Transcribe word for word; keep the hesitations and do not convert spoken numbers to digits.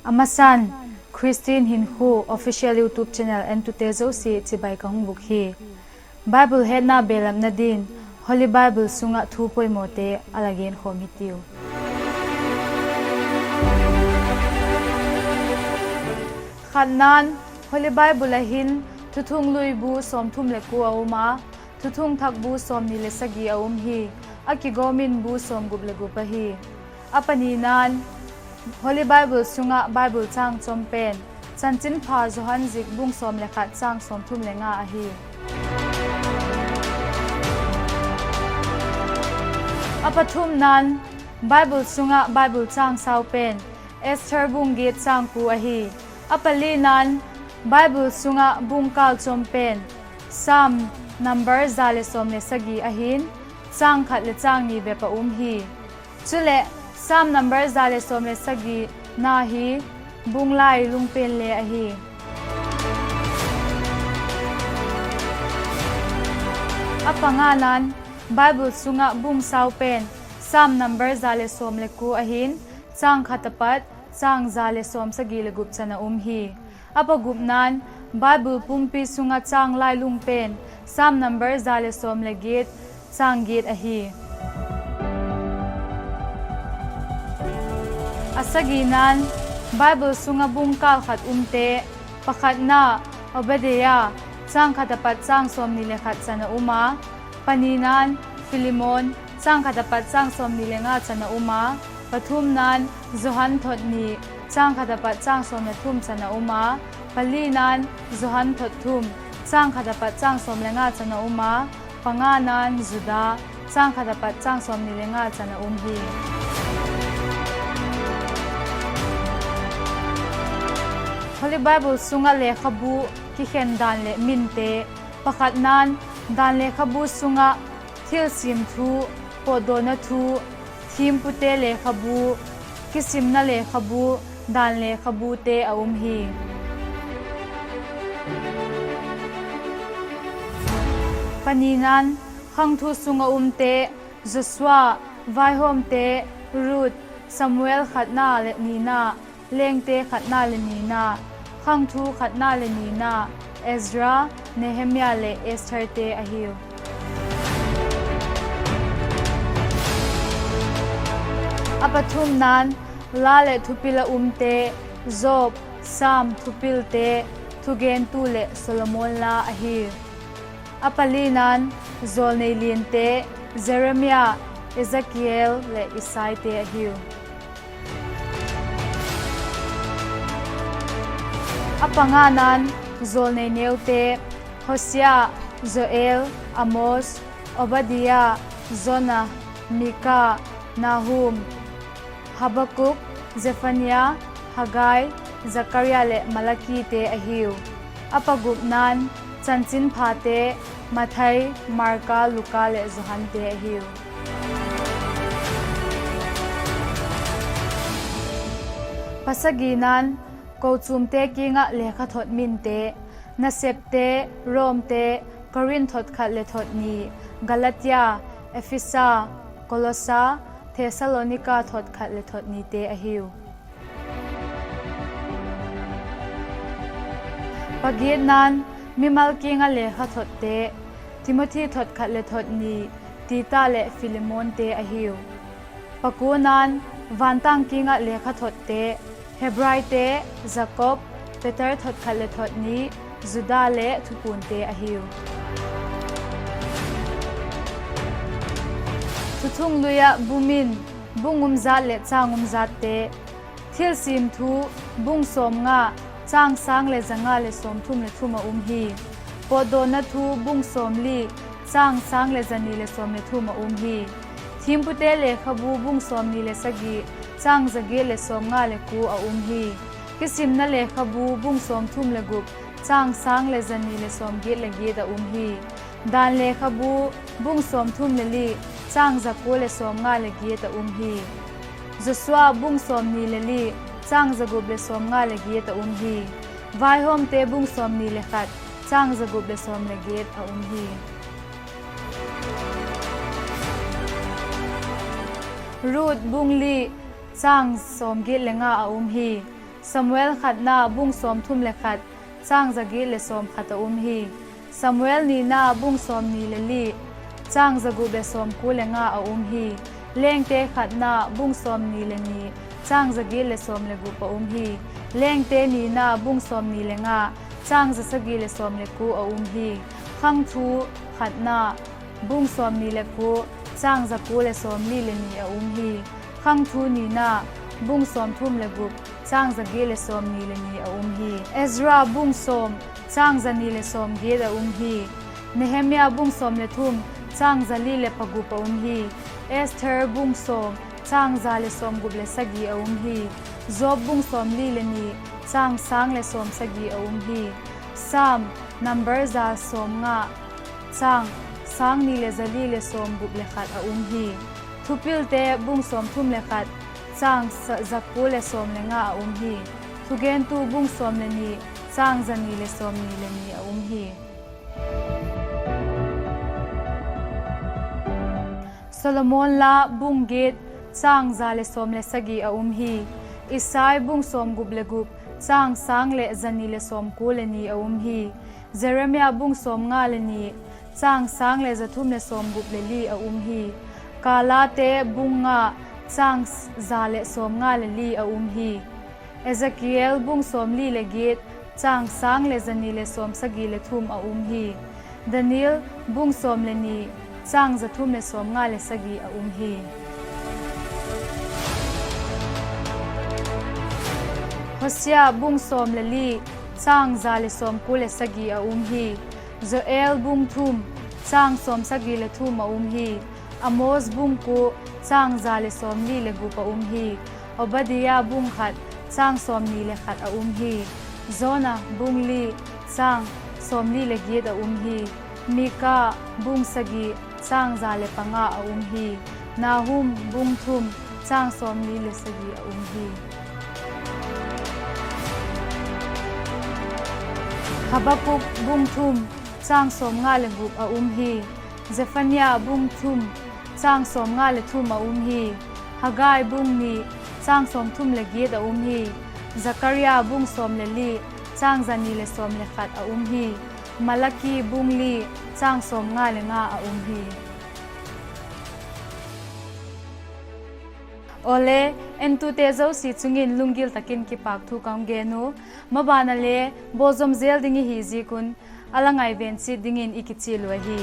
A masan, Christian Hinkhua Official YouTube Channel entute zosia chibai ka hung bûk hi. Bible hetna belapna din, Holy Bible sung ah thu poimawte a la genkhawm hitiu. Khatna'n, Holy Bible ah hin Thuthung lui bu sawmthum leh kua a um a, Thuthung thak bu sawmni leh sagi a um hi. A kigawm in bu sawmgup leh gup ahi. A panina'n, Holy Bible sung ah Bible châng chom pen, Chanchinpha Johan zik bung sawm leh khat châng sawmthum leh nga ahi. A pathumna'n, Bible sung ah Bible châng sau pen, Esther bung giat châng kua ahi. A palina'n, Bible sung ah bung kâl chom pen, Sam number za leh sawm leh sagi ahi'n, châng khat leh châng ni bep a um hi. Chuleh, Sam number za leh sawm leh sagi na hi bung lailung pen le ahi. A pangana'n, Bible sung ah bung sau pen, Sam number za leh sawm leh kua ahi'n, châng khat a pat châng za leh sawmsagi leh gup chan a um hi. A pagupna'n, Bible pumpi sung ah châng lailung pen, Sam number za leh sawm leh giat, châng giat ahi. A sagina'n, Bible sung ah bung kâl khat umte, pakhatna, Obadiah, châng khat a pat châng sawmni leh khat chan a um a, panina'n, Philemon, châng khat a pat châng sawmni leh nga chan a um a, pathumna'n, Johan thot ni, châng khat a pat châng sawm leh thum chan a um a, palina'n, Johan thot thum, châng khat a pat châng sawm leh nga chan a um a, pangana'n, Juda, châng khat a pat châng sawmni leh nga chan a um hi. Holy Bible sung ah lekhabu kikhen dan leh minte, pakhatna'n, dan lekhabu sung ah thilsiam thu, pawtdawna thu, thiampute lekhabu, kisimna lekhabu, dan lekhabute a um hi. Panina'n, khangthu sung ah umte, Joshua, vaihawmte, Ruth, Samuel khatna leh nina, lengte khatna leh nina, khangthu khatna leh nina, Ezra, Nehemia leh Estherte ahiu. A pathumna'n, la leh thupil ah umte, Job, Sam, Thupilte, Thugentu leh Solomon la ahiu. A palina'n, jawlnei liante, Jeremia, Ezekiel leh Isaite ahiu. A pangana'n, jawlnei neute, Hosea, Joel, Amos, Obadiah, Jonah, Mika, Nahum, Habakuk, Zephania, Haggai, Zakaria leh Malakite ahiu. A pagupna'n, chanchinphate, Mathai, Marka, Luka leh Johante ahiu. Pasagina'n, kochuamte kiang ah lekhathot minte, Nasepte, Romte, Korinth thot khat leh thot ni, Galatia, Ephesa, Kolosa, Thessalonika thot khat leh thot nite ahiu. Pagiatna'n, mimal kiang ah lekhathotte, Timothi thot khat leh thot ni, Tita leh Philemonte ahiu. Pakuana'n, vantâng kiang ah lekhathotte, Hebraite, Jakob, Peter thot khat leh thot ni, Juda leh Thupuante ahiu. Thuthung lui ah bu min, bung umzat leh châng umzatte, Thilsiam Thu, bung sawmnga, châng sâng leh za nga leh sawmthum leh thum a um hi. Pawtdawna Thu, bung sawmli, châng sâng leh za ni leh sawm leh thum a um hi. Thiampute Lekhabu, bung sawmni leh sagi, châng za giat leh sawmnga leh kua a um hi. Kisimna Lekhabu, bung sawmthum leh gup, châng sâng leh za ni leh sawmgiat leh giat a um hi. Dan Lekhabu, bung sawmthum leh li, châng za kua leh sawmnga leh giat a um hi. Joshua, bung sawmni leh li, châng za gup leh sawmnga leh giat a um hi. Vaihawmte, bung sawmni leh khat, châng za gup leh sawm leh giat a um hi. Ruth, bung li, châng sawmgiat leh nga a um hi. Samuel khatna bung sawmthum le khat, châng za giat leh sawmkhat a um hi. Samuel nina bung sawmni le li, châng za gup leh sawmkua le nga a um hi. Lengte khatna bung sawmni le ni, châng za giat leh sawm le gup a um hi. Lengte nina bung sawmni le nga, châng za sagi leh sawm le kua a um hi. Khangthu khatna bung sawmni le kua, châng za kua leh sawmli le ni a um hi. Khangthu nina bung sawmthum le gup, châng za giat leh sawmni le ni a um hi. Ezra bung sawm, châng za ni leh sawmgiat a um hi. Nehemia bung sawm le thum, châng za li leh pagup a um hi. Esther bung sawm, châng za leh sawmgup le sagi a um hi. Job bung sawmli le ni, châng sâng leh sawmsagi a um hi. Sam, number za sawmnga, châng sâng ni leh za li leh sawmgup le khat a um hi. Thupilte bung sawmthum le khat, châng za kua leh sawm le nga a um hi. Thugentu bung sawm le ni, châng za ni leh sawmni le ni a um hi. Solomon la bung giat, châng za leh sawm le sagi a um hi. Isai bung sawmgup le gup, châng sâng leh za ni leh sawmkua le ni a um hi. Jeremia bung sawmnga le ni, châng sâng leh za thum leh sawmgup le li a um hi. Kalate bung nga, châng za leh sawmnga le li a um hi. Ezekiel bung sawmli le giat, châng sâng leh za ni leh sawmsagi le thum a um hi. Daniel bung sawm le ni, châng za thum leh sawmnga le sagi a um hi. Hosea bung sawm le li, châng za leh sawmkua le sagi a um hi. Joel bung thum, châng sawmsagi le thum a um hi. Amos bung kua, châng za leh sawmli le gup a um hi. Obadia bung khat, châng sawmni le khat a um hi. Jona bung li, châng sawmli le giat a um hi. Mika bung sagi, châng za leh panga a um hi. Nahum bung thum, châng sawmli le sagi a um hi. Habakuk bung thum, châng sawmnga le gup a um hi. Zephania bung thum, châng sawmnga le thum a um hi. Hagai bung ni, châng sawmthum le giat a um hi. Zakaria bung sawm le li, châng za ni leh sawm le khat a um hi. Malaki bung li, châng sawmnga le nga a um hi. Awle, entute zosia chung in lunggil tak in kipâk thu ka hung gen u. Maban a le, bawzom zel ding i hi ziak un, a la ngaiven chiat dingin i kichial u ahi.